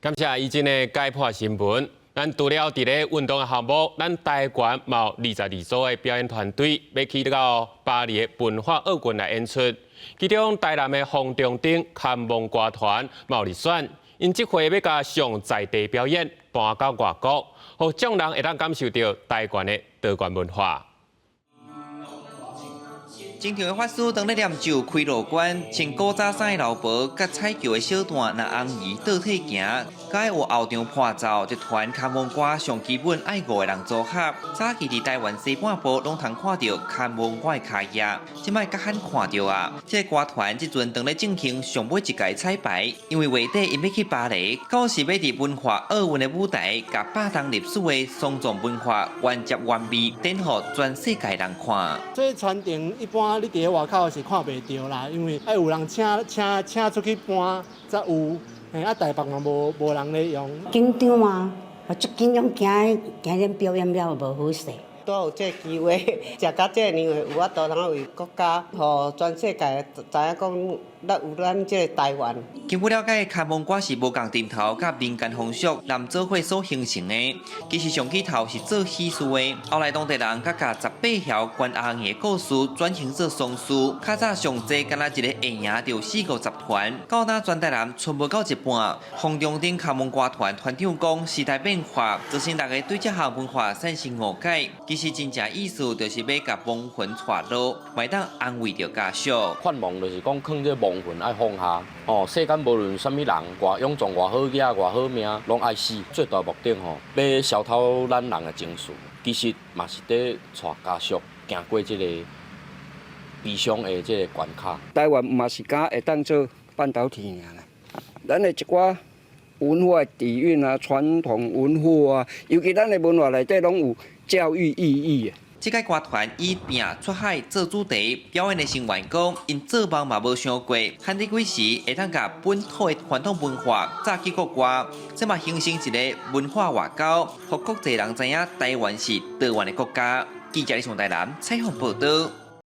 感謝以前的解破新聞。咱除了佇咧運動的項目，咱台灣嘛有22組的表演團隊，欲去到巴黎的文化奧運來演出。其中台南的風中燈牽亡歌團嘛有入選，𪜶這回欲共上在地表演搬到外國，予眾人會當感受著台灣的多元文化。進場的法師當咧念咒開路關，穿古早衫的老婆佮彩轎的小段，若紅衣倒退行，佮有後場伴奏，一團牽亡歌上基本愛五個人組合。早期佇台灣西半部攏通看著牽亡歌的跤跡，這擺較罕看著啊。這個歌團這陣當咧進行上尾一屆彩排，因為月底𪜶欲去巴黎，到時欲佇文化奧運的舞台，共百冬歷史的喪葬文化原汁原味展予全世界人看。這傳承一般你佇咧外口是看袂著啦，因為愛有人請請請出去搬才有，嘿啊台北嘛無無人咧用。緊張啊！我足緊張，驚驚恁表演了無好勢。拄有這個機會，食到這爾有法度通為國家，予全世界知影講，咱有咱這個台灣。根據了解，牽亡歌是無仝陣頭佮民間風俗南做伙所形成的。其實上起頭是做喜事的，後來當地人閣共十八條關阿的故事轉型做喪事。較早上濟敢若一個會贏著四五十團，到今全台南賰無夠一半。風中燈牽亡歌團團長講，時代變化，造成大家對這項文化產生誤解。其實真正意思就是欲共亡魂帶路，會當安慰著家屬。勸亡就是講，勸這亡魂愛放下。哦，世間無論啥物人，偌勇壯、偌好額、偌好命，攏愛死。最大目的吼，欲消透咱人的情緒，其實嘛是佇帶家屬行過這個悲傷的這個關卡。台灣嘛是敢會當做半導體爾啦，咱的一寡文化底蘊啊、傳統文化啊，尤其咱的文化內底攏有教育意義。這屆歌團以拼出海做主題，表演的成員講，𪜶做夢嘛無想過，漢佇幾時會當共本土的傳統文化帶去國外，這嘛形成一個文化外交，予國際人知影台灣是多元的國家。記者李松台南採訪報導。